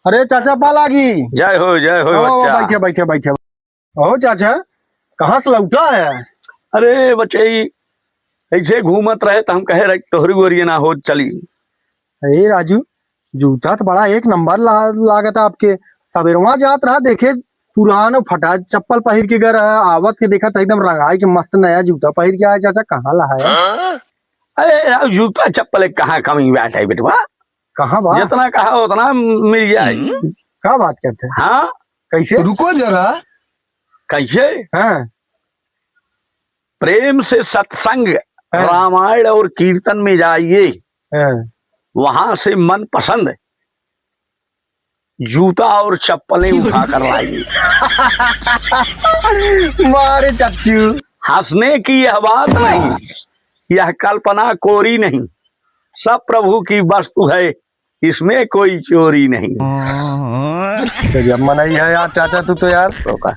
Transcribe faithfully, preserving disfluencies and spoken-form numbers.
अरे चाचा, पा लागी। जय हो, जय हो, आओ, आओ, बच्चा। बैठे, बैठे, बैठे। आओ चाचा, कहाँ से लौटा है? अरे बचई, ऐसे घूमत रहे तो हम कहे रहे तोहरी ओरिए ना हो चली। अरे राजू, जूता तो बड़ा एक नंबर ला-, लागत है आपके। सबेरवा जात रहा देखे, पुरान फटा चप्पल पहिर के गए रहा, आवत के देखा तो एकदम रंगाई के मस्त नया जूता पहिर के आया। चाचा, कहाँ ला है? अरे राव, जूता चप्पल के कहाँ कमी बात है बेटवा? कहाँ बा? जितना कहा उतना मिल जाए। हम्म। का बात करते हैं? हाँ। कैसे? रुको जरा। कैसे? हाँ। प्रेम से सत्संग, हाँ। रामायण और कीर्तन में जाइए। हाँ। वहां से मनपसंद जूता और चप्पलें उठा कर लाइए। मारे चच्चू। हंसने की यह बात नहीं, यह कल्पना कोरी नहीं, सब प्रभु की वस्तु है, इसमें कोई चोरी नहीं। गजब मनई है यार चाचा, तू तो यार। तो का?